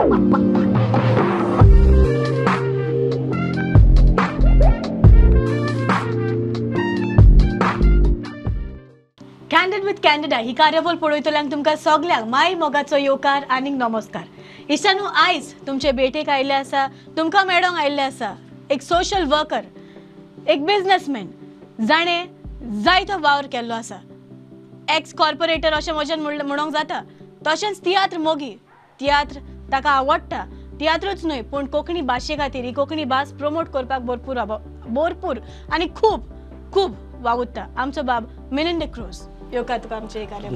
Candid with candida ही कार्यावळ पळयतल्यांक तुमकां सगल्यांक माय मोगाचो येवकार आनीक नमस्कार. इश्टानू, आयज तुमचे भेटेक आयिल्ले आसा, तुमकां मेळोंक आयिल्ले आसा एक सोशल वर्कर, एक बिजनसमॅन जाणें जायतो वावर केल्लो आसा, एक्स कॉर्पोरेटर अशें म्हज्यान म्हणूंक जाता. तशेंच तियात्र मोगी, तियात्र ताका आवडटा, तियात्रूच न्हय पूण कोंकणी भाशे खातीर ही कोंकणी भास प्रमोट करपाक भरपूर भरपूर आनी खूब खूब वावुरता आमचो बाब मिलिंद क्रूज. येवकार तुका आमचे कार्य.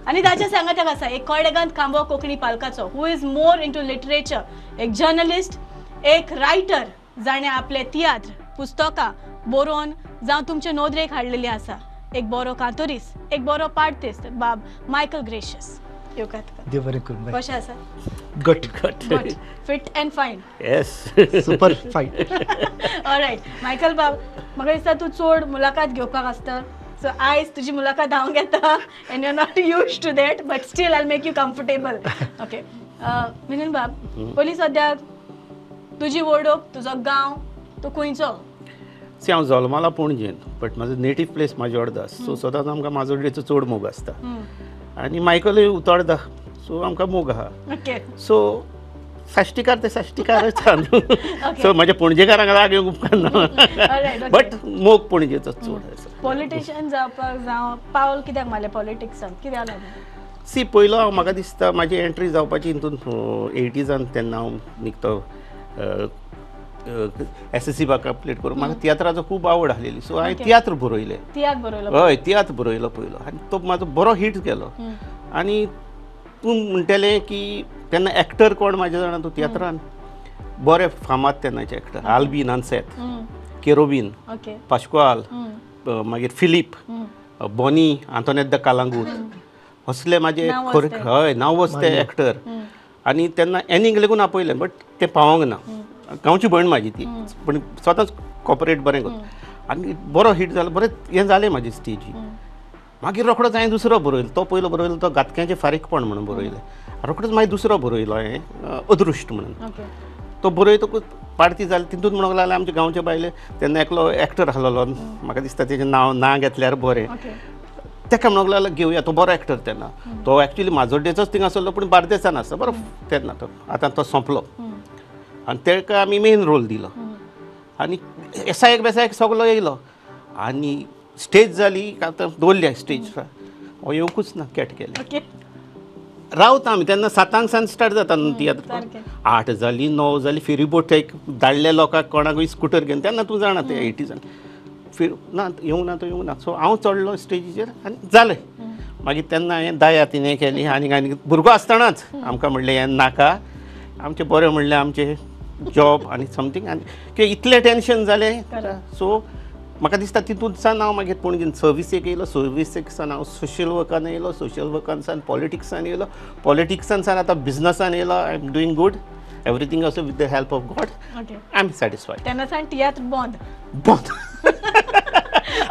आनी ताच्या सांगाताक आसा एक कोडेगांत खांबो कोंकणी पालकाचो, who is more into literature, एक जर्नलिस्ट, एक रायटर जाणें आपले तियात्र पुस्तकां बरोवन जावं तुमचे नोदरेक हाडलेली आसा, एक बरो कांतोरीस, एक बरो पार्टिस्ट बाब मायकल ग्रेशियस. येवकार तुका. देव बरें करूं. कशें आसा? Good good, fit and fine. Yes, super fine. Alright Michael बाब, म्हाका दिसता तूं चड मुलाखत घेवपाक आसता, सो आयज तुजी मुलाखत हांव घेता and you are not used to that, but still I make you comfortable. Okay Milind बाब, पयलीं सद्याक तुजी वळख, तुजो गांव, तूं खंयचो? सी, हांव जल्माला पणजेन, बट म्हाजो नेटीव प्लेस माजोर्दा. सो सदांच आमकां माजोर्डेचो चड मोग आसता आनी मायकलूय उतोर्दा, सो आमकां मोग आहा. सो साश्टीकार ते साश्टीकारच न्हू, सो म्हाज्या पणजेकारांक राग येवंक उपकारना, बट मोग पणजेचो चड आसा. पॉलिटिशियन जावपाक जावं पावल कित्याक मारलें पॉलिटिक्सान, कित्याक लागून? सी, पयलो हांव म्हाका दिसता म्हाजी एंट्री जावपाची हितून एटीजान, तेन्ना हांव निकतो एस एस सी बा कंप्लीट करून म्हाका तियात्राचो खूब आवड आसलेली. सो हांवें तियात्र बरयले. हय, तियात्र बरयलो पयलो आनी तो म्हाजो बरो हिट गेलो. आनी तूं म्हणटलें की तेन्ना एक्टर कोण म्हाज्या जाणा तूं तियात्रान बरे फामाद तेन्नाचे एक्टर आल्बीन आन्सेत, केरोबीन, पाश्क्वाल, मागीर फिलीप, बोनी, आंतोनेत the Calangute, असले म्हाजे खरे हय नांव ते एक्टर. आनी तेन्ना एनीक लेगून आपयलें, बट तें पावोंक ना. गांवची भयण म्हाजी ती, पूण स्वताच कॉपरेट बरें करता आनी बरो हिट जालो, बरें हें जालें म्हाजी स्टेजी. मागीर रोखडोच हांवें दुसरो बरयलो, तो पयलो बरयलो तो घातक्यांचें फारीकपण म्हणून बरयलें. रोखडोच मागीर दुसरो बरयलो हांवें अदृश्ट म्हणून. तो बरयतकूच पार्टी जाली, तितून म्हणूंक लागले आमच्या गांवचे बायले. तेन्ना एकलो एक्टर आसलेलो, म्हाका दिसता तेजें नांव ना घेतल्यार बरें, तेका म्हणूंक लागलो घेवया, तो बरो एक्टर तेन्ना. तो एक्चुअली माजोड्डेचोच थिंग आसलो पूण बार्देसान आसता बरो तेन्ना तो. आतां तो सोंपलो आनी तेका आमी मेन रोल दिलो आनी एसायक बेसायक सगलो येयलो आनी स्टेज जाली, आतां दवरली स्टेज, हो येवकूच ना, कॅट केलें. रावता आमी तेन्ना 7 सावन स्टार्ट जाता न्हू तियात्र, 8 जाली, 9 जाली, फेरीबोट एक धाडले लोकांक कोणाकूय स्कुटर घेवन, तेन्ना तूं जाणा ते एटीजान फिर ना येवंक ना तो येवंक ना. सो हांव चडलो स्टेजीचेर आनी जालें. मागीर तेन्ना हांवें दया तिणें केली आनी आनी भुरगो आसतनाच आमकां म्हणलें हें नाका, आमचें बरें म्हणलें आमचें जॉब आनी समथींग, आनी कित्याक इतलें टेंशन जालें. सो म्हाका दिसता तितून सावन हांव मागीर पणजेन सर्विसेक येयलो, सर्विसेक सावन हांव सोशल वर्कान येयलो, सोशल वर्कान सावन पॉलिटिक्सान येयलो, पॉलिटिक्सान सावन आतां बिजनसान येयलो. I am doing good, everything also with the help of God, I am satisfied. तेन्ना सावन तियात्र बंद बंद.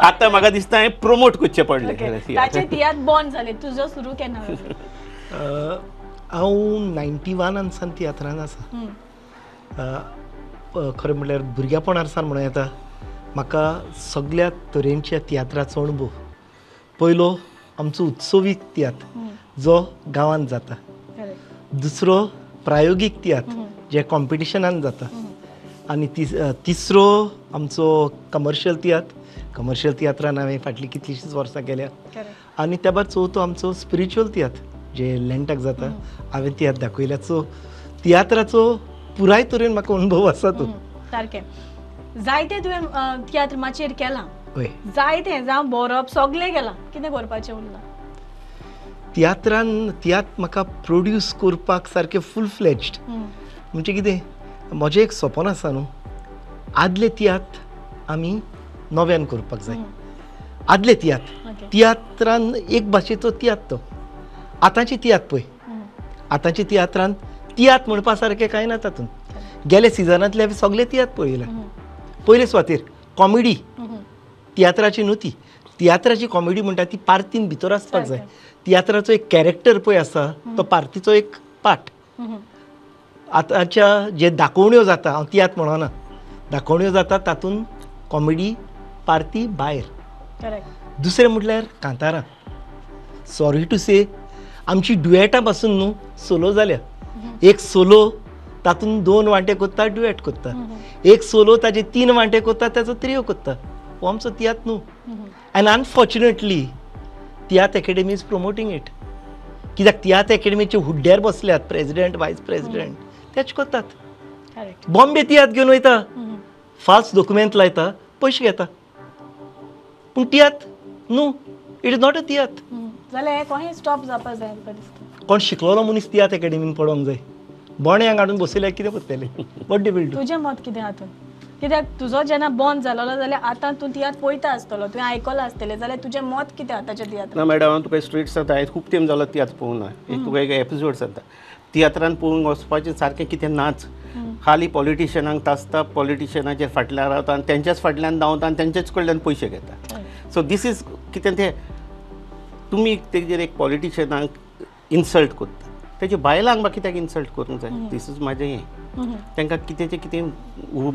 आतां म्हाका दिसता हांवें प्रमोट करचें पडलें. ताचे तियात्र बंद जाले, तुजो सुरू केन्ना? हांव 91 सावन तियात्रान आसा. खरें म्हणल्यार भुरग्यापणार सावन म्हणूं येता म्हाका सगळ्या तरेंच्या तियात्राचो अणभव. पयलो आमचो उत्सवीक तियात्र जो गांवांत जाता, दुसरो प्रायोगीक तियात्र जे कॉम्पिटिशनान जाता, आनी तिसरो आमचो कमर्शियल तियात्र. कमर्शियल तियात्रान हांवें फाटलीं कितलींशींच वर्सां केल्या. आनी त्या भायर चवथो आमचो स्पिरिच्युअल तियात्र जे लँटाक जाता, हांवें तियात्र दाखयल्या. सो तियात्राचो पुराय तरेन म्हाका अणभव आसा. तो सारकें जायते तुवें तियात्र माचयेर केलां, जायते जावं बरोवप सगळें केलां, कितें करपाचें उरलां तियात्रान? तियात्र म्हाका प्रोड्यूस करपाक सारकें फूल फ्लॅज्ड म्हणजे कितें, म्हजें एक सपन आसा न्हू, आदले तियात्र आमी नव्यान करपाक जाय. आदले तियात्र, तियात्रान एक भाशेचो तियात्र तो. आतांचे तियात्र पळय, आतांच्या तियात्रान तियात्र म्हणपा सारकें कांय ना तातूंत. गेले सिजनांतले हांवें सगळे तियात्र पळयले. पयले सुवातेर कॉमेडी तियात्राची न्हू ती, तियात्राची कॉमेडी म्हणटा ती पार्तीन भितर आसपाक जाय. तियात्राचो एक कॅरेक्टर पळय आसा तो पार्तीचो एक पार्ट. आतांच्या जे दाखोवण्यो जाता, हांव तियात्र म्हणना, दाखोवण्यो जाता तातूंत कॉमेडी पार्ती भायर. दुसरें म्हटल्यार कांतारां. सॉरी टू से, आमची डुएटां पासून न्हू सोलो जाल्या. एक सोलो तातूंत 2 वांटे कोत्ता, डुएट कोत्ता. एक सोलो ताजे 3 वांटे कोत्ता, ताचो त्रियो कोत्ता. हो आमचो तियात्र न्हू. And unfortunately Tiatr Academy is promoting it. कित्याक तियात्र एकेडमीचे हुड्ड्यार बसल्यात प्रेजिडेंट, वायस प्रेजिडेंट, तेच कोत्तात. बॉम्बे तियात्र घेवन वयता, फाल्स डॉक्युमेंट लायता, पयशे घेता. पूण तियात्र न्हू, it is not a tiatr. जाल्यार हें स्टॉप जावपा जाय तुका दिसता? कोण शिकलोलो मनीस तियात्र एकेडमीन पडोंक जाय. बोण्यांक हाडून बसयल्यार कितें करतले? What they will do? तुजें मत कितें हातूंत? कित्याक तुजो जेन्ना बंद जालोलो जाल्यार आतां तूं तियात्र पळयता आसतलो, तुवें आयकलां आसतलें, जाल्यार तुजें मत कितें आतांच्या तियात्रान? ना मॅडम, हांव तुका स्ट्रेट सांगता, हांवें खूब तेंप जालो तियात्र पळोवंक ना. एक तुका एक एपिसोड सांगता. तियात्रान पळोवंक वचपाचें सारकें कितें नाच. खाली पॉलिटिशनांक तासता, पॉलिटिशनाचे फाटल्यान रावता आनी तेंच्याच फाटल्यान धांवता आनी तेंच्याच कडल्यान पयशे घेता. सो these is कितें तें तुमी तेजेर एक पॉलिटिशनांक इन्सल्ट करता, तेजे बायलांक बा कित्याक इन्सल्ट करूंक जाय? These is म्हाजें हें. तांकां कितेंचें कितें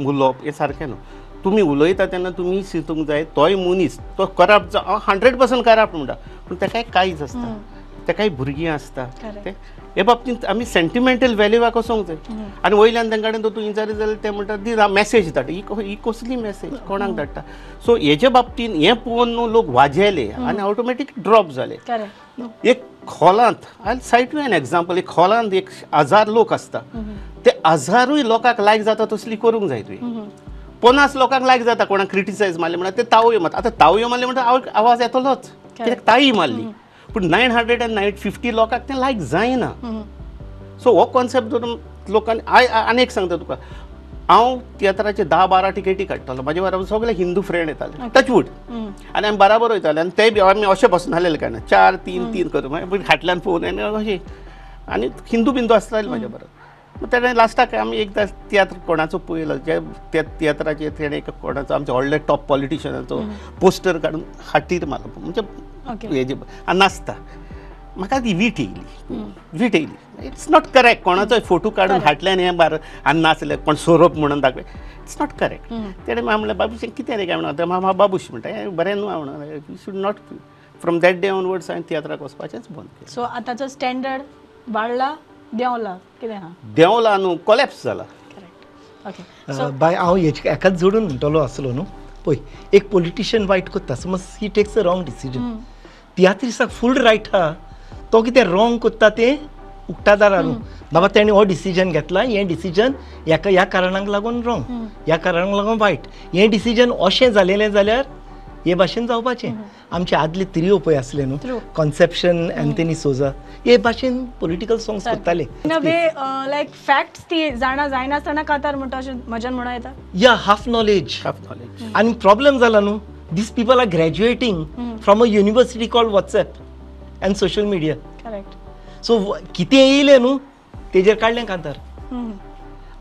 उलोवप हें सारकें न्हू. तुमी उलयता तेन्ना तुमी चिंतूंक जाय तोय मनीस तो करप्ट, 100% करप्ट म्हणटा, पूण ताकाय कांयच आसता, ताकाय भुरगीं आसता. ते हे बाबतींत आमी सेंटिमेंटल व्हॅल्यूवाक वचोंक जाय. आनी वयल्यान तांकां कडेन तूं विचारी जाल्यार ते म्हणटा दी मॅसेज धाडटा. ही कसली मॅसेज कोणाक धाडटा? सो हेजे बाबतींत हें पळोवन न्हू लोक वाजेले आनी ऑटोमॅटीक ड्रॉप जाले. एक खोलांत, I cite you an example, एक खोलांत 1000 लोक आसता, ते 1000 लोकांक लायक जाता तसली करूंक जाय तुवें. 50 लोकांक लायक जाता, कोणाक क्रिटिसायज मारले म्हणटा ते तावयो मारता. आतां तावयो मारले म्हणटा आवाज येतलोच, कित्याक ताई मारली. पूण 950 लोकांक तें लायक जायना. सो हो कॉन्सेप्ट धरून लोकांनी आनी एक सांगता तुका, हांव तियात्राचे 10-12 टिकेटी काडटालो. म्हाजे बरोबर सगळे हिंदू फ्रेंड येताले, टचवूड, आनी आमी बराबर वयताले. आनी ते बी आमी अशें बसून आसलेले काय ना, 4 3 3 करून मागीर फाटल्यान पळोवन आनी अशें, आनी हिंदू बिंदू आसताले म्हाज्या बरोबर. मग तेणें लास्टाक आमी एकदां तियात्र कोणाचो पळयलो, जे त्या तियात्राचेर तेणें एक कोणाचो आमच्या व्हडले टॉप पॉलिटिशनाचो पोस्टर काडून हाटीर मारलो, म्हणजे हेजे आनी नाचता. म्हाका ती वीट येयली, वीट येयली. It's not correct. कोणाचोय फोटो काडून हाटल्यान हें बार आनी नाचले कोण सोरोप म्हणून दाखय, it's not correct. तेणें म्हाका म्हणलें, बाबूश कितें रे काय म्हणून. म्हाका बाबूश म्हणटा, हें बरें न्हू म्हणून. You should not. From that day onwards हांवें तियात्राक वचपाचेंच बंद केलें. सो आतांचो स्टँडर्ड वाडला देंवला कितें आहा? देंवला न्हू, कोलॅप्स जाला. करेक्ट. ओके बाय, हांव हेजे एकाच जोडून म्हणटलो आसलो न्हू. पळय, एक पॉलिटिशियन वायट कोत्ता, समज he takes a wrong decision, तियात्रिस्ताक full right आहा, तो कितें रॉंग कोत्ता तें उक्तादार हाडून, बाबा तेणें हो डिसिजन घेतला, हें डिसिजन ह्या ह्या कारणाक लागून रॉंग, ह्या कारणाक लागून वायट, हें डिसिजन अशें जालेलें जाल्यार हे भाशेन जावपाचें. आमचे आदले त्रियो पळय आसले न्हू, कॉन्सेप्शन, एंथनी सोजा, हे भाशेन पॉलिटिकल सॉंग्स करताले. लायक फॅक्ट्स ती जाणा जायनासतना कातार म्हणटा अशें म्हज्यान म्हणूं येता. या हाफ नॉलेज, हाफ नॉलेज. आनी प्रॉब्लम जाला न्हू, these people are graduating from a university called WhatsApp and social media. Correct. So कितें येयलें न्हू तेजेर काडलें कांतार.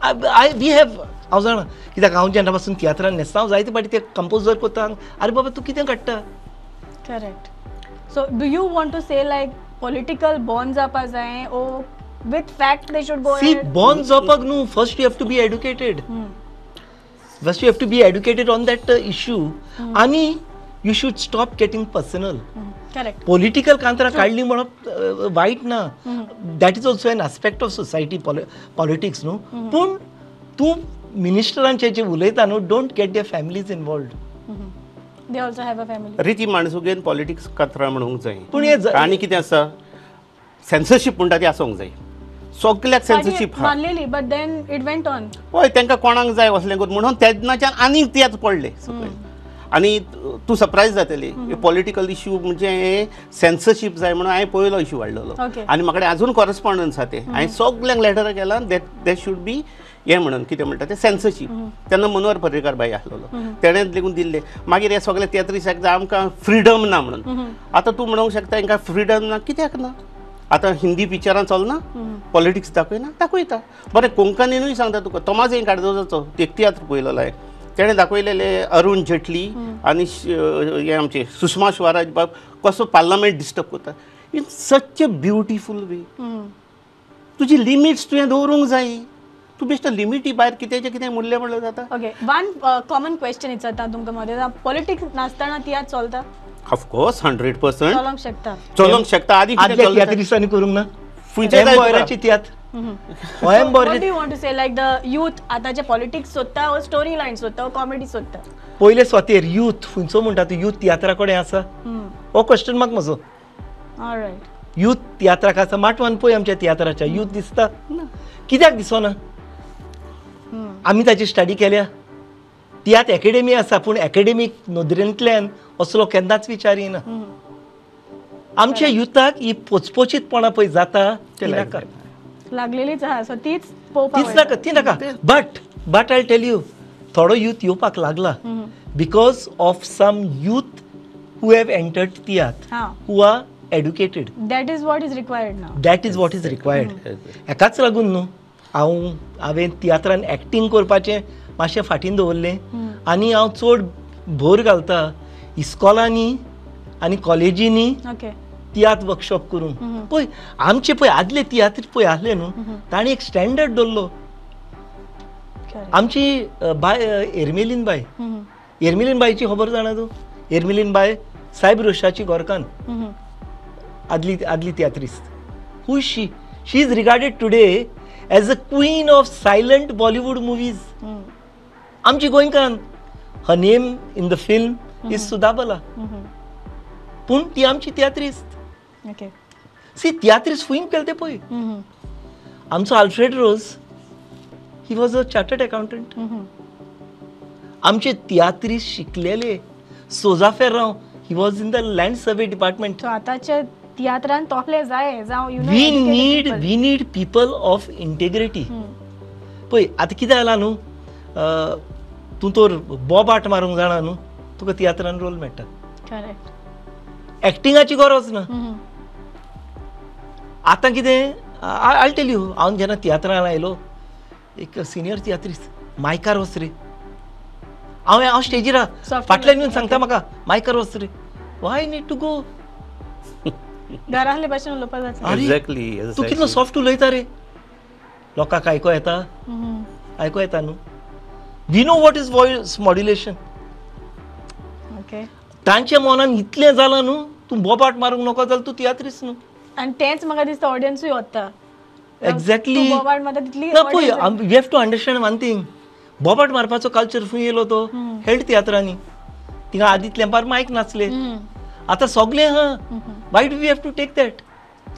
I we have, हांव जाणा कित्याक हांव जेन्ना पासून तियात्रान न्हेसता, हांव जायते फावटी ते कंपोजर कोता, आरे बाबा तूं कितें काडटा. Correct. So do you want to say like political born जावपा जाय ओ with fact they should go? See, born जावपाक न्हू, first you have to be educated. First you have to be educated on that issue. आनी you should stop getting personal. Correct. Political कांतरां काडली म्हणप वायट ना, that is also an aspect of society, politics न्हू. पूण तूं मिनिस्टरांचे जे उलयता न्हू, don't get their families involved. They also have a family. रिती माणसुगेन पॉलिटिक्स कांतरां म्हणूंक जाय. पूण हें आनी कितें आसा, सेन्सरशीप म्हणटा ती आसूंक जाय. सगल्याक censorship मानलेली, but then it went on. हय, तांकां कोणाक जाय वसलें करून म्हणून तेन्नाच्यान आनीक तियात्र पडले सकयल. आनी तूं सरप्रायज जातली, पॉलिटिकल इश्यू म्हणजे सेन्सरशीप जाय म्हणून हांवें पयलो इश्यू हाडलेलो. आनी म्हाका कडेन आजून कॉरस्पॉन्डन्स आसा, ते हांवें सगल्यांक लेटरां केलां that should be हें म्हणून कितें म्हणटा तें सेन्सरशीप. तेन्ना मनोहर पर्रीकार बाई आसलेलो, तेणें लेगून दिल्लें. मागीर हे सगळे तियात्रिस्ताक आमकां फ्रिडम ना म्हणून. आतां तूं म्हणूंक शकता हांकां फ्रिडम ना, कित्याक ना? आतां हिंदी पिक्चरां चलना, पॉलिटिक्स दाखयना, दाखयता. बरें, कोंकणीनूय सांगता तुका, तोमाझ कार्दोजाचो एक तियात्र पळयलेलो हांवें, तेणें दाखयलेले अरुण जेटली आनी हे आमचे सुषमा स्वराज बाब कसो पार्लमेंट डिस्टर्ब करता in such a beautiful way. तुजी लिमिट्स तुवें दवरूंक जाय. तूं बेश्टो लिमिटी भायर कित्याचें कितें म्हणलें म्हणल्यार जाता. ओके, वन कॉमन क्वेश्चन विचारता तुमकां मदें, पॉलिटिक्स नासतना तियात्र चलता? ऑफकोर्स 100% चलोंक शकता, चलोंक शकता. आदी आदल्या तियात्रिस्तांनी करूंक ना, एम बॉयराची तियात्र. What do you want to say, like the youth आतांचे पॉलिटिक्स सोदता वो स्टोरी लायन सोदता वो कॉमेडी सोदता? पयले सुवातेर यूथ खंयचो म्हणटा तूं, यूथ तियात्रा कडेन आसा हो क्वेश्चन मार्क म्हजो. ऑलरायट, यूथ तियात्राक आसा माटवान पळय आमच्या तियात्राच्या यूथ दिसता कित्याक दिसना? आमी ताची स्टडी केल्या. तियात्र एकेडमी आसा पूण एकेडमीक नदरेंतल्यान असलो केन्नाच विचार येना. आमच्या युथाक ही पोचपोचीतपणां पळय जाता ती नाका, लागलेलीच आहा, सो तीच तीच नाका, ती नाका. But I tell you, थोडो यूथ येवपाक लागला because of some youth who have entered tiatr, who are educated. That is what is required now. That is what is required. हेकाच लागून न्हू हांव हांवें तियात्रान एक्टींग करपाचें मातशें फाटीन दवरलें आनी हांव चड भर घालता इस्कॉलांनी आनी कॉलेजींनी तियात्र वर्कशॉप करून. पळय आमचे पळय आदले तियात्र पळय आसले न्हू, तांणी एक स्टँडर्ड दवरलो. आमची बाय एर्मेलीन बाय, एर्मेलीन बायची खबर जाणा तूं? एर्मेलीन बाय सायब रोशाची गोरकान, आदली आदली तियात्रिस्त. Who she she is regarded today as a queen of silent Bollywood movies. आमची गोंयकान, her name in the film is Sudhabala, पूण ती आमची तियात्रिस्त. सी तियात्रिस्त फुईन केले ते पळय. आमचो Alfred Rose, he was a chartered accountant. आमचे तियात्रिस्त शिकलेले Souza Ferrao, he was in the land survey department. आतांच्या तियात्रान तोपले जाय जावं, we need we need people of integrity. पळय आतां कितें जालां न्हू, तूं तर बोबाट मारूंक जाणा न्हू, तुका तियात्रान रोल मेळटा. करेक्ट, एक्टिंगाची गरज ना. आतां कितें I tell you, हांव जेन्ना तियात्रान आयलो, एक सिनियर तियात्रिस्त मायकार वच रे, हांव हांव स्टेजीर आहा, फाटल्यान येवन सांगता म्हाका मायकार वच रे, वाय नीड टू गो? घरांतले भाशेन उलोवपाक जाता. एक्झॅक्टली, तूं कितलो सॉफ्ट उलयता रे, लोकांक आयको येता, आयको येता न्हू. We know what is voice modulation. Okay, तांच्या मनान इतलें जालां न्हू, तूं बोबाट मारूंक नको जाल्यार तूं तियात्रिस्त न्हू. आनी तेंच म्हाका दिसता ऑडियन्सूय वता. एक्झॅक्टली, बोबाट मारता तितली. ना पळय, we have to understand one thing, बोबाट मारपाचो कल्चर खंय येयलो तो हेड तियात्रांनी. थिंगा आदीं तेंपार मायक नासले, आतां सगळें आहा. Why do we have to take that?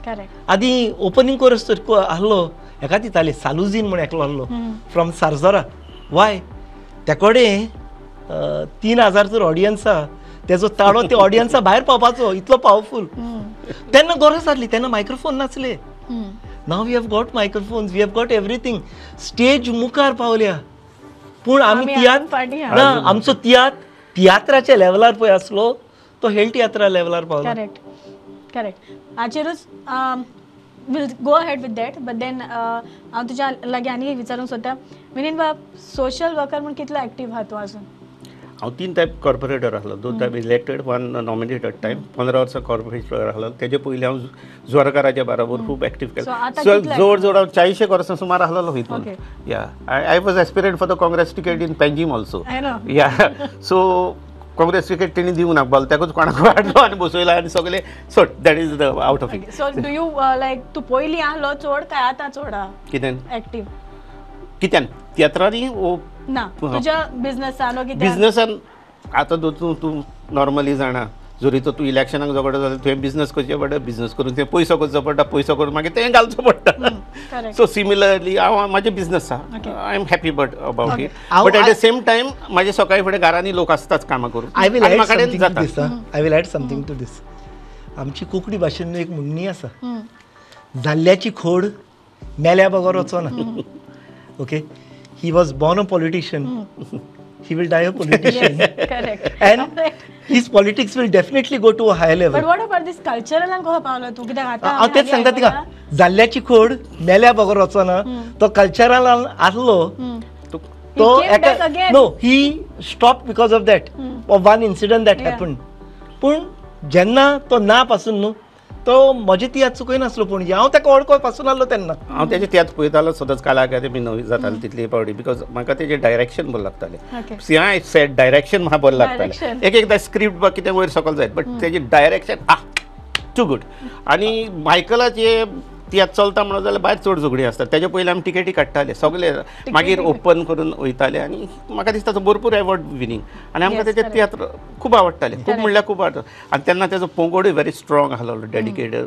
Correct. आदीं ओपनींग कोरस तर आहलो, हेका दिताले सालुजीन म्हूण एकलो आहलो फ्रॉम सारजोरा. वाय? तेकोडे 3000 तर ऑडियन्स आहा, तेजो ताळो ते ऑडियन्सा भायर पावपाचो इतलो पावरफूल. तेन्ना गरज आसली, तेन्ना मायक्रोफोन नासले. Now we have got microphones, we have got everything. Stage मुखार पावल्या, पूण आमी तियात्र ना, आमचो तियात्र तियात्राच्या लेवलार पळय आसलो तो हेल तियात्रा लेवलार पावलो. Correct, correct. हाचेरूच will go ahead with that, but then हांव तुज्या लागीं आनी एक विचारूंक सोदता, विनीत बाब, सोशल वर्कर म्हूण कितलो एक्टीव आहा तूं आजून? हांव 3 टायप कॉर्पोरेटर आसलो, 2 type elected, 1 nominated time. 15 वर्सां कॉर्पोरेटर आसलो. तेजे पयलीं हांव जोरकाराच्या बराबर खूब एक्टीव केलें. सो जवळ जवळ हांव 40 वर्सां सुमार आसलेलो हितून. Yeah, I was aspirant for the Congress ticket in Panjim also. Yeah, so Congress ticket तेणी दिवंक ना, भलत्याकूच कोणाक हाडलो आनी बसयलो आनी सगळे सोड. That is the out of it. So do you like तूं पयलीं आहलो चड काय आतां चड आहा कितें एक्टीव? कित्यान तियात्रांनी ना, तुज्या बिजनसान? बिजनसान आतां तूं तूं नॉर्मली जाणा, जरी तर तूं इलेक्शनाक झगडो जाल्यार तुवें बिजनस करचें पडटा, बिजनस करून तुवें पयसो करचो पडटा, पयसो करून मागीर तें घालचो पडटा. सो सिमिलरली हांव म्हाजें बिजनस आहा, I am happy but about it. But at the same time म्हाजे सकाळी फुडें घरांनी लोक आसताच कामां करून. I will add something to this. I will add something to this. आमची कोंकणी भाशेन एक म्हणणी आसा, जाल्ल्याची खोड मेल्या बगर वचना. Okay, he was born a politician, he will die a politician. Yes, correct. And his politics will definitely go to a higher level. But what about this cultural आंक कसो पावलो तूं? कित्याक आतां हांव तेच सांगता तिका, जाल्ल्याची खोड मेल्या बगर वचना. तो कल्चरलान आसलो तो एका, no, he stop because of that one incident that happen. पूण जेन्ना तो ना पासून न्हू, तो म्हजे तियात्र चुकयनासलो पूण हांव ताका वळखो पासून आसलो तेन्ना. हांव तेजे तियात्र पळयतालो सदांच, कला अकादमी नवी जाताली तितली पावटी, because म्हाका तेजें डायरेक्शन बरें लागतालें. सी I said direction म्हाका बरें लागतालें. एक एकदां स्क्रिप्ट बा कितें वयर सकल जायत, बट तेजें डायरेक्शन आ टू गुड. आनी मायकलाचे तियात्र चलता म्हणून जाल्यार भायर चड झगडीं आसतात. तेजे पयलीं आमी टिकेटी काडटाले सगळे, मागीर ओपन करून वयताले. आनी म्हाका दिसता तो भरपूर एवॉर्ड विनींग, आनी आमकां तेजे तियात्र खूब आवडटाले, खूब म्हणल्यार खूब आवडटा. आनी तेन्ना तेजो पोंगोडूय व्हेरी स्ट्रॉंग आसलो, डेडिकेटेड.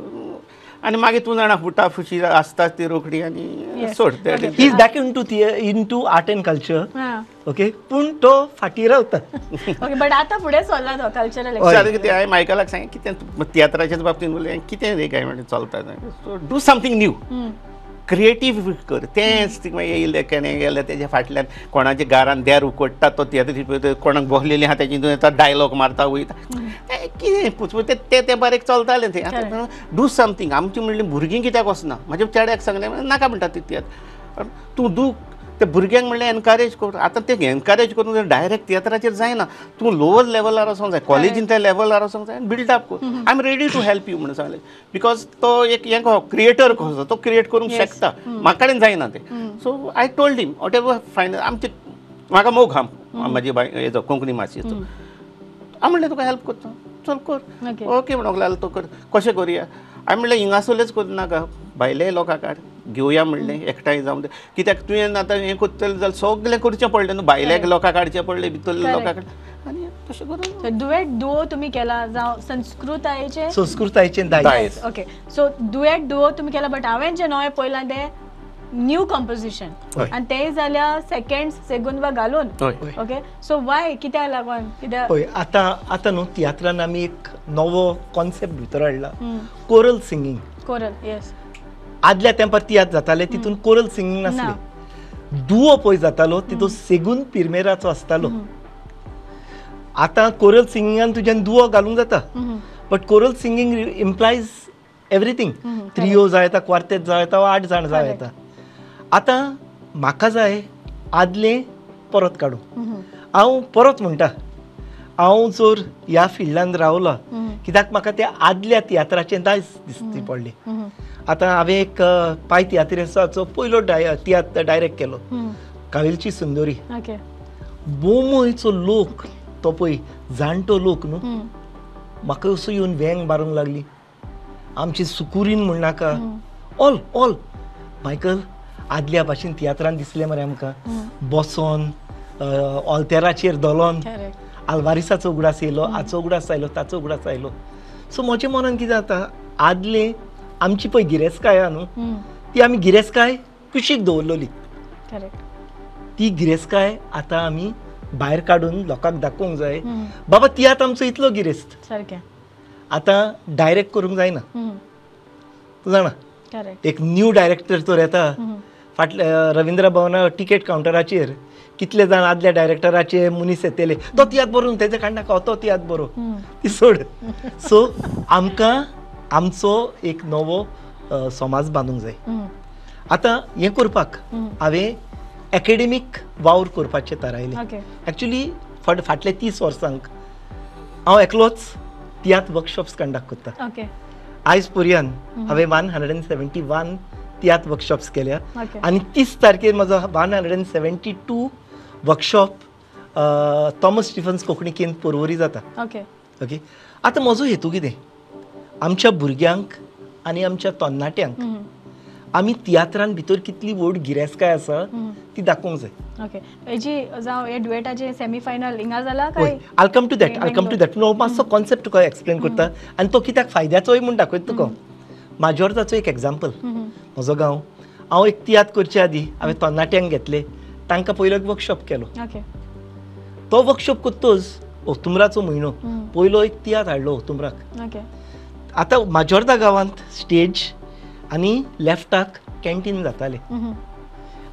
आनी मागीर तूं जाणा फुटाफुशी आसता ती रोखडी आनी सोड. He is back into art and culture. Okay, पूण तो फाटीं रावता. ओके, बट आतां फुडें चल्ला तो कल्चरल. कितें हांवें मायकलाक सांगलें, कितें तियात्राच्याच बाबतींत उलयलें, कितें रे काय म्हणलें चलता, so do something new, creative कर. तेंच येयलें केणें गेलें तेज्या फाटल्यान कोणाच्या गारान देर उकडटा तो तियात्र, कोणाक बसलेली आहा तेजी डायलॉग मारता वयता, कितें पुचपुच तें तें बारीक चलतालें तें. आतां do something. आमची म्हणलें भुरगीं कित्याक वचना, म्हाज्या चेड्याक सांगलें नाका म्हणटा ती तियात्र, तूं दू ते भुरग्यांक म्हणलें एनकरेज कर. आतां ते एनकरेज करून डायरेक्ट तियात्राचेर जायना, तूं लोवर लेवलार वचोंक जाय, कॉलेजीन त्या लेवलार वचोंक जाय आनी बिल्डअप कर. I am ready to help you म्हणून सांगलें, because तो एक हें कसो क्रिएटर कसो, तो क्रिएट करूंक शकता, म्हाका कडेन जायना तें. So I told him whatever final. आमचे म्हाका मोग हा म्हाजी हेजो कोंकणी माचयेचो, हांव म्हणलें तुका हेल्प करता, चल कर. ओके म्हणूंक लागलो तो, कर कशें करुया. हांवें म्हणलें हिंगासरलेच करूं नाका, भायले लोकां काड घेवया म्हणलें, एकठांय जावन. कित्याक तुवें आतां हें करतलें जाल्यार सगळें करचें पडलें न्हू, भायले लोकां काडचें पडलें, भितरले लोकां काड, आनी तशें करून दुएट दुओ तुमी केला जावं संस्कृतायेचें, संस्कृतायेचें दायज. ओके, सो दुएट दुओ तुमी केला, बट हांवें जें नवें पळयलां तें न्यू कंपोजिशन, आनी तें जाल्यार सेकेंड सेगुंद घालून. ओके, सो वाय कित्याक लागून कित्याक? पळय आतां आतां न्हू तियात्रान आमी एक नवो कॉन्सेप्ट भितर हाडला, कोरल सिंगींग. कोरल, येस. आदल्या तेंपार तियात्र जाताले तितून कोरल सिंगींग नासलें. दुओ पळय जातालो तितून सेगून पिरमेराचो आसतालो. आतां कोरल सिंगिंगान तुज्यान दुओ घालूंक जाता, but choral singing implies everything. Trio जाय येता, क्वार्तेत जाय येता, 8 जाण जाय येता. आतां म्हाका जाय आदलें परत काडूंक. हांव परत म्हणटा, हांव जर ह्या फिल्डान रावलां कित्याक म्हाका त्या आदल्या तियात्राचें दायज दिसती पडलें. आतां हांवें एक पाय तियात्रिस्ताचो पयलो तियात्र डायरेक्ट केलो, कावेलची सुंदरी. बोमोयचो लोक तो पळय जाणटो लोक न्हू, म्हाका असो येवन वेंग मारूंक लागली. आमची सुकुरीन म्हण नाका, ऑल ऑल मायकल आदल्या भाशेन तियात्रान दिसलें मरे आमकां, बसोन ऑल्तेराचेर दोलोन, आल्वारिसाचो उगडास येयलो, हाचो उगडास आयलो, ताचो उगडास आयलो. सो म्हज्या मनान कितें जाता, आदलें आमची पळय गिरेस्तकाय आहा न्हू, ती आमी गिरेस्तकाय कुशीक दवरलेली, ती गिरेस्तकाय आतां आमी भायर काडून लोकांक दाखोवंक जाय, बाबा तियात्र आमचो इतलो गिरेस्त. सारकें आतां डायरेक्ट करूंक जायना, तूं जाणा. एक न्यू डायरेक्टर तर येता, फाटल्या रविंद्र भवना टिकेट कावंटराचेर कितले जाण आदल्या डायरेक्टराचे मनीस येतले, तो तियात्र बरोवन तेजे काडनाका, तो तियात्र बरोवन ती सोड. सो आमकां आमचो एक नवो समाज बांदूंक जाय. आतां हें करपाक हांवें एकेडमीक वावर करपाचें थारायलें. एक्चुली फाटले 30 वर्सांक हांव एकलोच तियात्र वर्कशॉप्स कंडक्ट करता. आयज पर्यंत हांवें 171 तियात्र वर्कशॉप्स केल्या, आनी 30 तारखेर म्हजो 172 वर्कशॉप थॉमस स्टिफन्स कोंकणी केंद्र पोरवरी जाता. ओके, आतां म्हजो हेतू कितें, आमच्या भुरग्यांक आनी आमच्या तरणाट्यांक आमी तियात्रान भितर कितली व्हड गिरेस्तकाय आसा ती दाखोवंक जाय. ओके, हेजी जावं हे डुएटाचे सेमीफायनल हिंगा जाला काय? I come to that, I come to that. हांव मातसो कॉन्सेप्ट तुका एक्सप्लेन करता आनी तो कित्याक फायद्याचोय म्हूण दाखयता तुका. माजोर्दाचो एक एग्जाम्पल, म्हजो गांव. हांव एक तियात्र करचे आदीं हांवें तरणाट्यांक घेतले, तांकां पयलो एक वर्कशॉप केलो. तो वर्कशॉप करतच ऑक्टोबराचो म्हयनो पयलो एक तियात्र हाडलो ऑक्टोबराक. आतां माजोर्दा गांवांत स्टेज आनी लेफ्टाक कॅन्टीन जातालें,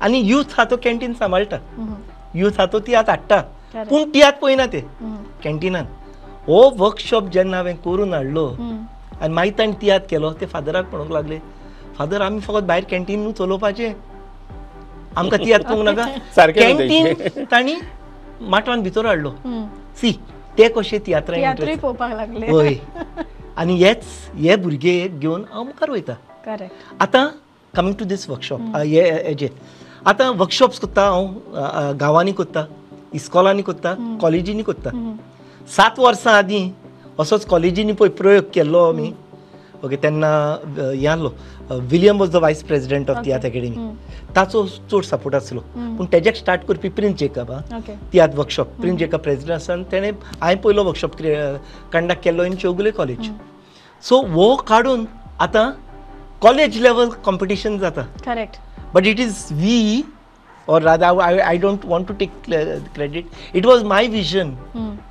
आनी यूथ हा तो कॅन्टीन सांबाळटा, यूथ हा तो तियात्र हाडटा, पूण तियात्र पळयना ते कॅन्टिनान. हो वर्कशॉप जेन्ना हांवें करून हाडलो आनी मागीर ताणें तियात्र केलो, ते फादराक म्हणूंक लागले, फादर आमी फकत भायर कॅन्टीन न्हू चलोवपाचें, आमकां तियात्र पळोवंक नाका. कॅन्टीन तांणी माटवान भितर हाडलो. सी ते कशे तियात्रां पळोवपाक लागले. हय, आनी हेच हे भुरगे घेवन हांव मुखार वयता. करेक्ट. आतां कमींग टू these workshop, हेजे आतां वर्कशॉप्स करता हांव, गांवांनी करता, इस्कॉलांनी करता, कॉलेजींनी करता. 7 वर्सां आदीं असोच कॉलेजींनी पळय प्रयोग केल्लो आमी. ओके, तेन्ना हें आहलो William was the vice president of Tiatr Academy, ताचो चड सपोर्ट आसलो. पूण तेज्याक स्टार्ट करपी प्रिन्स जेकब, आं तियात्र वर्कशॉप प्रिन्स जेकब प्रेजिडेंट आसा आनी तेणें हांवें पयलो वर्कशॉप कंडक्ट केल्लो इन चौगुले कॉलेज. सो हो काडून आतां कॉलेज लेवल कॉम्पिटिशन जाता. Correct. But it is we, or rather I don't want to take credit, it was my vision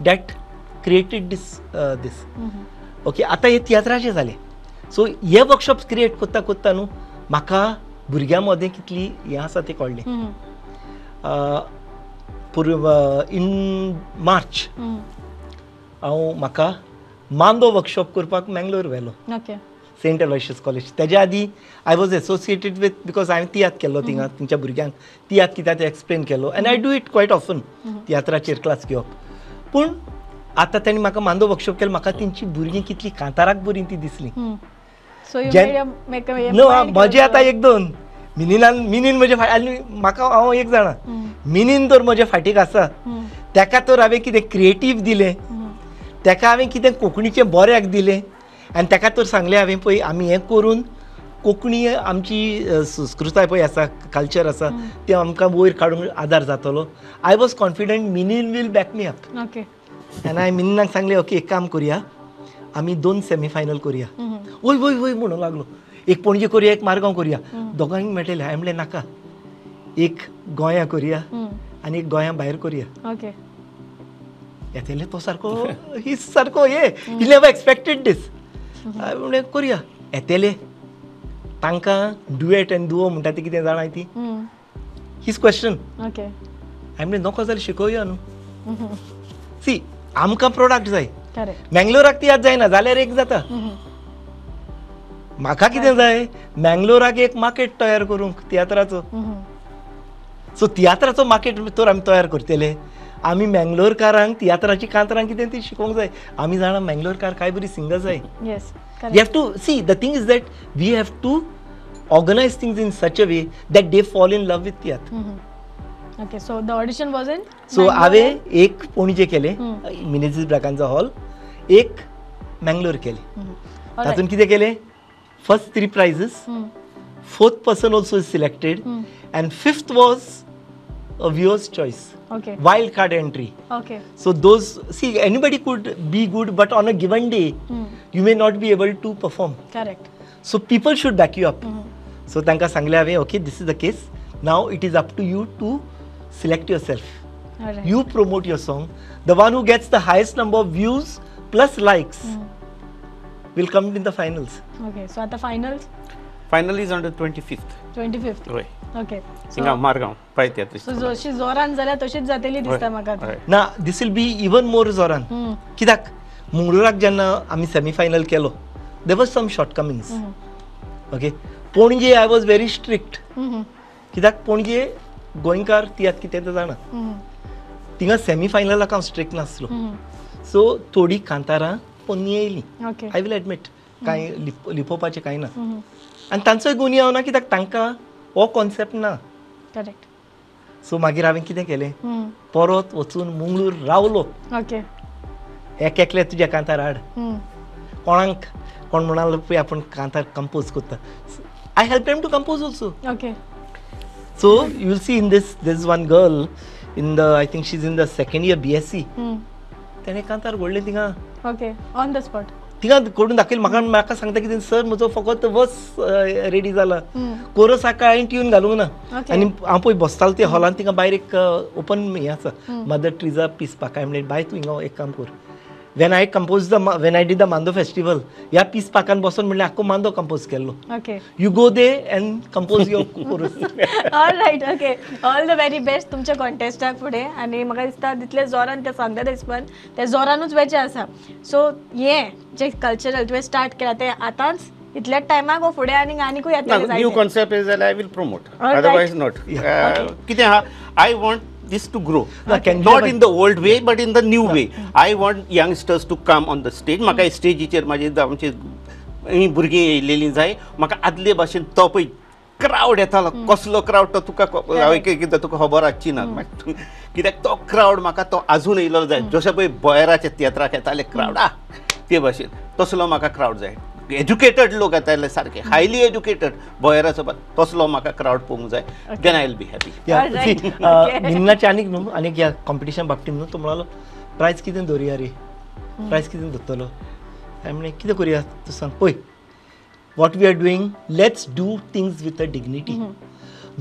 that created this this. Okay, आतां हे तियात्राचे जाले. सो हे वर्कशॉप्स क्रिएट करता करता न्हू म्हाका भुरग्यां मदें कितली हें आसा तें कळ्ळें. पूर्व इन मार्च हांव म्हाका मांदो वर्कशॉप करपाक मँगलोर व्हेलो, सेंट एलॉयशियस कॉलेज. तेज्या आदीं I was associated with, because हांवें तियात्र केल्लो थिंगा, तेंच्या भुरग्यांक तियात्र कित्याक तें एक्सप्लेन केलो, and I do it quite often तियात्राचेर class घेवप. पूण आतां तेणी म्हाका मांदो वर्कशॉप केलो, म्हाका तेंची भुरगीं कितलीं कांताराक बरीं ती दिसलीं. न्हू म्हजें आतां एक दोन मिनीनान, मिनीन म्हजे आनी म्हाका हांव एक जाणा, मिनीन तर म्हज्या फाटीक आसा, तेका तर हांवें कितें क्रिएटीव दिलें, तेका हांवें कितें कोंकणीचें बऱ्याक दिलें, आनी तेका तर सांगलें हांवें पळय आमी हें करून कोंकणी आमची संस्कृताय पळय आसा, कल्चर आसा, तें आमकां वयर काडूंक आदार जातलो. I was confident Minin will back me up. आनी हांवें मिनीनाक सांगलें ओके एक काम करुया, आमी 2 सेमीफायनल करुया. वय वय वय म्हणूंक लागलो, एक पणजे करुया, एक मारगांव करुया, दोगांक मेळटलें. हांवें म्हणलें नाका, एक गोंया करुया आनी एक गोंया भायर करुया. येतलें तो सारको ही सारको हे ही नेवर एक्सपेक्टेड दीस. हांवें म्हणलें करुया, येतले तांकां डुएट आनी दुओ म्हणटा ती कितें जाणा ती his question. हांवें म्हणलें नको जाल्यार शिकोवया न्हू. सी आमकां प्रोडक्ट जाय, मँगलोराक ती याद जायना जाल्यार एक जाता. म्हाका कितें जाय, मँगलोराक एक मार्केट तयार करूंक तियात्राचो. सो तियात्राचो मार्केट तर आमी तयार करतले, आमी मँगलोरकारांक तियात्राची कांतरां कितें ती शिकोवंक जाय. आमी जाणा मँगलोरकार काय बरी सिंगर जाय. We have to see, the thing is that we have to organize things in such a way that they fall in love with tiatr. Okay, so the audition was in? So हांवें एक पणजे केलें, Menezes Braganza hall, एक मँगलोर केलें. तातूंत कितें केलें, first 3 prizes, 4th person also is selected, and 5th was a viewer's choice. Okay. Wild card entry. Okay. So those, see, anybody could be good, but on a given day, you may not be able to perform. Correct. So people should back you up. So tanka sangle have, okay, this is the case. Now it is up to you to select yourself. All right. You promote your song. The one who gets the highest number of views plus likes will come in the finals. Okay. So at the finals? Final is on the 25th. 25th. Right. Okay. So Margao पाय तियात्र. So जशी जोरान जाल्या तशीच जातली दिसता म्हाका. ना, this will be even more जोरान. कित्याक मंगळूराक जेन्ना आमी सेमीफायनल केलो, there was some shortcomings. Okay. Panaji I was very strict. कित्याक पणजे गोंयकार तियात्र कितें तें जाणा, थिंगा सेमीफायनलाक हांव स्ट्रिक्ट नासलो. सो थोडीं कांतारां पोन्नी येयलीं. I will admit, कांय लिपोवपाचें कांय ना. आनी तांचोय गुन्यांव ना, कित्याक तांकां हो कॉन्सेप्ट ना. करेक्ट. सो मागीर हांवें कितें केलें, परत वचून मंगळूर रावलो. ओके. एक एकले तुज्या कांतार हाड, कोणाक कोण म्हणालो पळय आपूण कांतार कंपोज करता, I help them to compose also. Okay. So you will see in this, this one girl in the, I think she is in the second year BSc, तेणें कांतार घडलें थिंगा. ओके, ऑन the spot थिंगा करून दाखयलें म्हाका. म्हाका सांगता कितें, सर म्हजो फकत वर्स रेडी जाला, कोरस हाका हांवें ट्यून घालूंक ना. आनी हांव पळय बसतालो ते हॉलान, थिंगा भायर एक ओपन हें आसा, मदर ट्रिजा पीस पार्क. हांवें म्हणलें बाय तूं हिंगा एक काम कर, when I compose the, when I did the Mando festival, ह्या पीस पार्कान बसून म्हणलें आख्खो मांदो कंपोज केल्लो. Okay. You go there and compose your chorus. All right, okay. All the very best तुमच्या कॉन्टेस्टाक फुडें. आनी म्हाका दिसता तितले जोरान ते सांगता दिसपन ते जोरानूच वयचें आसा. सो हें जें कल्चरल तुवें स्टार्ट केलां तें आतांच इतल्याच टायमाक वो फुडें आनीक आनीकूय येतलें. न्यू कॉन्सेप्ट is जाल्यार I will promote, otherwise not. कितें आहा, I want this to grow, not in the old way but in the new way. I want youngsters to come on the stage. म्हाका स्टेजीचेर म्हाजे आमचे भुरगीं येयलेलीं जाय. म्हाका आदले भाशेन तो पळय क्रावड येतालो, कसलो क्रावड तो तुका एकदां तुका खबर आसची ना, कित्याक तो क्रावड म्हाका तो आजून येयलो जाय. जशें पळय बॉयराच्या तियात्राक येताले क्रावड ते भाशेन तसलो म्हाका क्रावड जाय. एज्युकेटेड लोक येताले सारके, हायली एज्युकेटेड बॉयराचो तसलो म्हाका क्रावड पळोवंक जाय. Then I will be happy. मिन्नाचे आनीक न्हू आनीक ह्या कॉम्पिटिशन बाबतींत न्हू तो म्हणालो प्रायज कितें दवरुया रे, प्रायज कितें दवरतलो. हांवें म्हणलें कितें करुया तूं सांग पळय, what we are doing, let's do things with a dignity.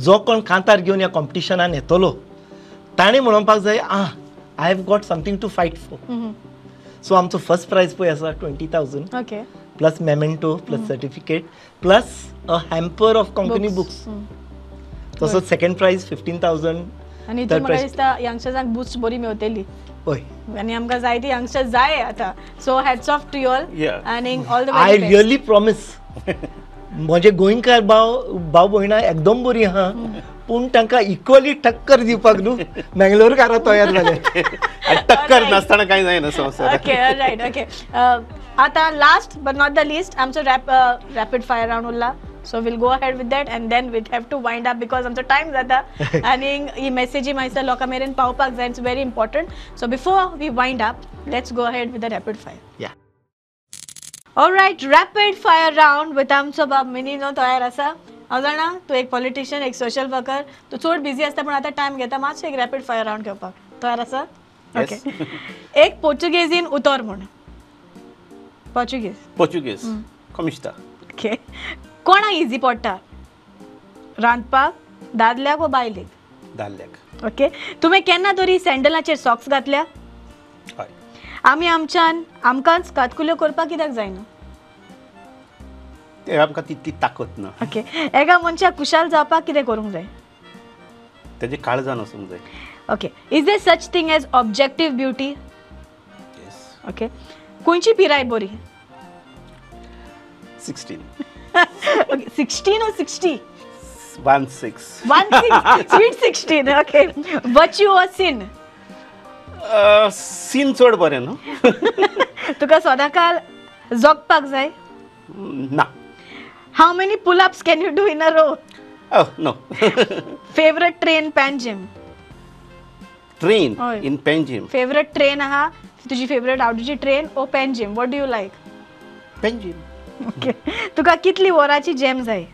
जो कोण कांतार घेवन ह्या कॉम्पिटिशनान येतलो ताणें म्हणपाक जाय I have got something to fight for. So आमचो फर्स्ट प्रायज पळय आसा 20,000 plus memento plus certificate plus a hamper of Konkani books. तसोच सेकंड प्रायज 15,000. आनी हितून म्हाका दिसता यंगस्टर्सांक बूस्ट बरी मेवतली. हय, आनी आमकां जाय ती यंगस्टर्स जाय आतां. So hats off to you all आनी all the very best. I really promise म्हजे गोंयकार भाव भाव भयणां एकदम बरी आहा, पूण तांकां इक्वली टक्कर दिवपाक न्हू मेंगलोरकारां तयार जाले. टक्कर नासतना कांय जायना संवसारांत. Okay right okay. आतां last but not the least आमचो रॅपीड फायर रावंड उरला. So we'll go ahead with that and then we'll have to wind up because आमचो टायम जाता आनी ही मेसेजी मातसो लोकां मेरेन पावपाक जाय. It's very important. So before we wind up let's go ahead with the rapid fire. Yeah. Alright, rapid fire round with आमचो बाब मिनीनो तयार आसा. हांव जाणा तूं एक पॉलिटिशियन, एक सोशल वर्कर, तूं चड बिजी आसता, पूण आतां टायम घेता मातसो एक रॅपीड फायर रावंड घेवपाक. तयार आसा? ओके. एक पोर्चुगेजीन उतर म्हूण. पोर्चुगीज. पोर्चुगीज कमिश्ता. ओके. कोणाक इजी पडटा रांदपाक, दादल्याक वो बायलेक? दादल्याक. ओके. तुवें केन्ना तरी सँडलाचेर सॉक्स घातल्या? हय. आमी आमच्यान आमकांच कातकुल्यो करपाक कित्याक जायना? ते आमकां तितली ताकत ना. ओके. एका मनशाक खुशाल जावपाक कितें करूंक जाय? तेजे काळजान वचूंक जाय. Okay. Is there such thing as objective beauty? Yes. Okay. खंयची पिराय बरी? 16. Okay, 16 or 60? 16. 16. Sweet 16. Okay. Virtue or sin? Sin चड बरें न्हू. तुका सदांकाल जगपाक जाय? ना. How many pull-ups can you do in a row? Oh, no. Favorite train Panjim? Train in Panjim. Favorite train आहा तुजी फेवरेट आवडीची train or Panjim? What do you like? Panjim. Okay. तुका कितली वरांची जॅम जाय?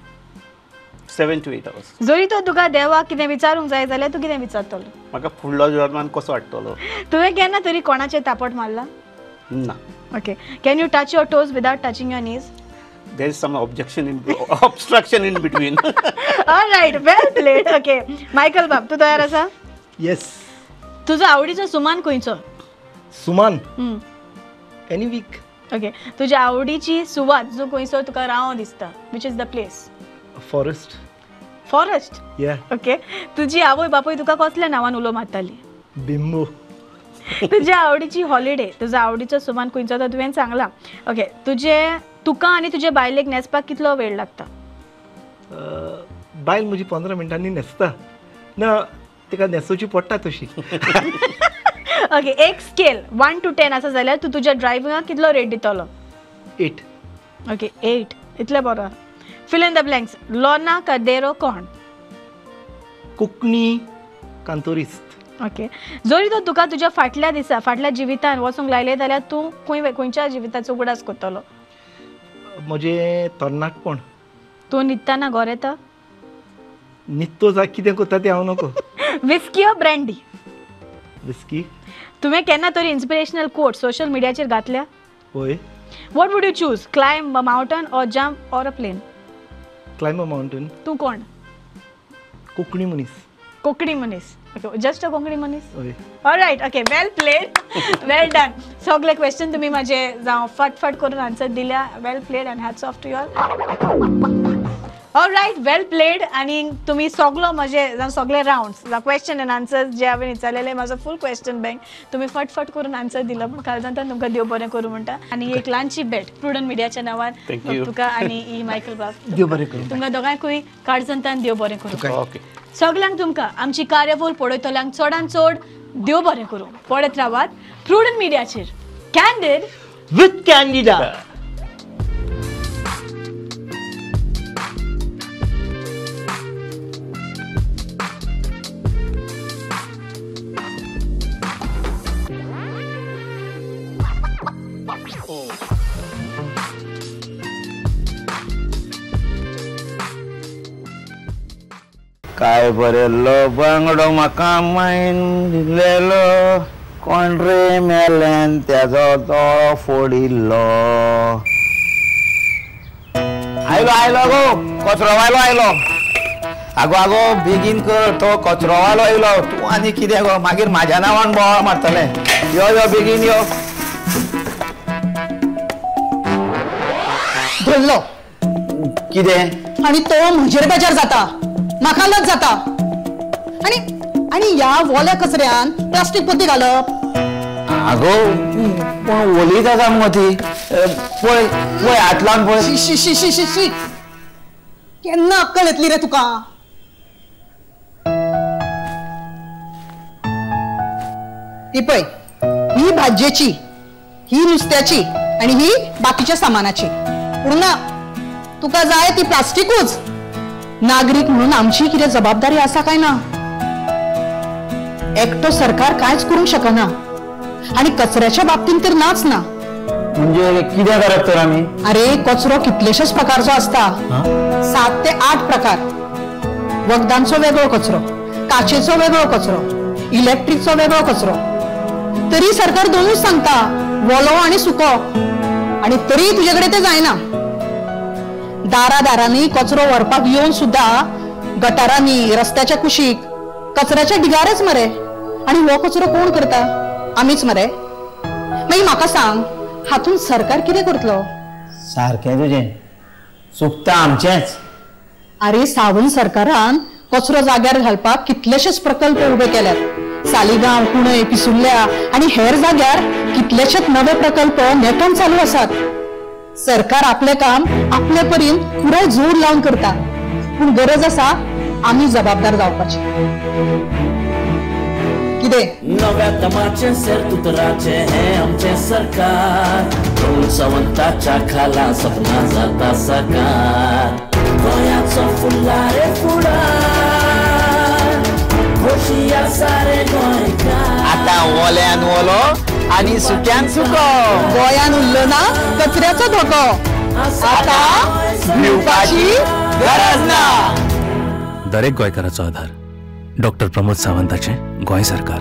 7 to 8 hours. जरी तो तुका देवाक कितें विचारूंक जाय जाल्यार तूं कितें विचारतलो? म्हाका फुडलो जल्मान कसो हाडटलो. तुवें केन्ना तरी कोणाचेर तापट मारला? ना. Okay. Can you touch your toes without touching your knees? There is some objection in obstruction in between. All right, well played. Okay, Michael बाब तूं तयार आसा? Yes. तुजो आवडीचो सुमान खंयचो? सुमान? Any week. Okay. तुज्या आवडीची सुवात जो खंयसर तुका रावों दिसता, which is the place? Forest. Forest? Yeah. Okay. तुजी आवय बापूय तुका कसल्या नांवान उलो मारताली? बिंबो. तुज्या आवडीची हॉलिडे, तुजो आवडीचो सुमान खंयचो तो तुवें सांगला. ओके. तुजे तुका आनी तुजे बायलेक न्हेसपाक कितलो वेळ लागता? बायल म्हजी 15 मिनटांनी न्हेसता ना, तिका न्हेसोवची पडटा तशी. ओके. एक स्केल 1 to 10 आसा जाल्यार तूं तुज्या ड्रायव्हिंगाक कितलो रेट दितलो? 8. ओके, 8. इतलें बरो. Fill in the blanks. Lorna Cordeiro कोण? कोंकणी कांतोरिस्त. ओके. जरी तो तुका तुज्या फाटल्या दिसा फाटल्या जिवितान वचूंक लायलें जाल्यार तूं खंयच्या जिविताचो उगडास करतलो? म्हजें तरणाटपण. तूं न्हिदतना घोर येता? न्हिदतो जा कितें करता तें हांव नको. विस्की ओ ब्रँडी? विस्की. तुवें केन्ना तरी इन्स्पिरेशनल कोट सोशल मिडियाचेर घातल्या? हय. What would you choose, climb a mountain or jump or a plane? Climb a mountain. तूं कोण? कोंकणी मनीस. कोंकणी मनीस. ओके, जस्ट अ कोंकणी मनीस. हय. Alright, okay, well played, well done. सगळे क्वेश्चन तुमी म्हाजे जावं फटफट करून आन्सर दिल्या. Well played and hats off to you all. Alright, well played. आनी तुमी सगलो म्हजे जावं सगळे रावंड्स जावं क्वेश्चन एंड आन्सर्स जे हांवें विचारलेले, म्हाजो फूल क्वेश्चन बँक तुमी फटफट करून आन्सर दिलो म्हूण काळजांतल्यान तुमकां देव बरें करूं म्हणटा. आनी एक ल्हानशी भेट प्रुडंट मिडियाच्या नांवान तुका आनी ई मायकल बाब, देव बरें करूं तुमकां दोगांयकूय काळजांतल्यान देव बरें करूं. ओके. सगल्यांक तुमकां आमची कार्यावळ पळयतल्यांक चडान चड देव बरें करूं. पळयत रावात प्रुडंट मिडियाचेर कॅन्डीड विथ कॅन्डिडा. काय बरेलो बांगडो म्हाका मायन दिलेलो, कोण रे मेल्यान तेजो तो फोडिल्लो. आयलो आयलो गो कचरो वायलो आयलो. आगो आगो बेगीन कर, तो कचरो वालो आयलो. तूं आनी कितें गो मागीर म्हाज्या नांवान बोवाळ मारतलें. यो यो बेगीन यो. धरलो कितें आनी तो म्हजेर बेजार जाता, म्हाका लज जाता. आनी आनी ह्या वोल्या कचऱ्यान प्लास्टीक पोती घालप. आगो पूण ओलीच आसा मुगो ती. पळय पळय हात लावन पळय. शी शी शी शी शी, केन्ना अक्कल येतली रे तुका? ही पळय, ही भाजयेची, ही नुस्त्याची आनी ही बाकीच्या सामानाची. पूण ना, तुका जाय ती प्लास्टिकूच. नागरीक म्हणून आमची कितें जबाबदारी आसा काय ना? एकटो सरकार कांयच करूंक शकना आनी कचऱ्याच्या बाबतींत तर नाच ना. म्हणजे कितें करप तर आमी? अरे कचरो कितलेशेच प्रकारचो आसता, 7 ते 8 प्रकार. वखदांचो वेगळो कचरो, काचेचो वेगळो कचरो, इलेक्ट्रिकचो वेगळो कचरो. तरी सरकार दोनूच सांगता, वोलो आनी सुको, आनी तरी तुजे कडेन ते जायना. दारा दारांनी कचरो व्हरपाक येवन सुद्धा गटारांनी, रस्त्याच्या कुशीक, कचऱ्याच्या ढिगारच मरे. आनी हो कचरो कोण करता? आमीच मरे. मागीर म्हाका सांग, हातूंत सरकार कितें करतलो? सारकें तुजें, चुकता आमचेंच. अरे सावंत सरकारान कचरो जाग्यार घालपाक कितलेशेच प्रकल्प उबे केल्यात. सालिगांव, कुणय, पिसुर्ल्या आनी हेर जाग्यार कितलेशेच नवे प्रकल्प नेटान चालू आसात. सरकार आपले काम आपले परीन पुराय जोर लावन करता, पूण गरज आसा आमी जबाबदार जावपाची. कितें नव्या दमाचें सेर्तुतराचें हें आमचें सरकार, सावंताच्या खाला सपना जाता साकार. गोंयाचो फुडला रे फुडार, खोशी आसा रे गोंयकार. आतां ओल्यान ओलो आनी सुक्यान सुको, गोंयान उरलो ना कचऱ्याचो धोको, आतां भिवपाची गरज ना. दरेक गोंयकाराचो आधार डॉक्टर प्रमोद सावंताचें गोंय सरकार.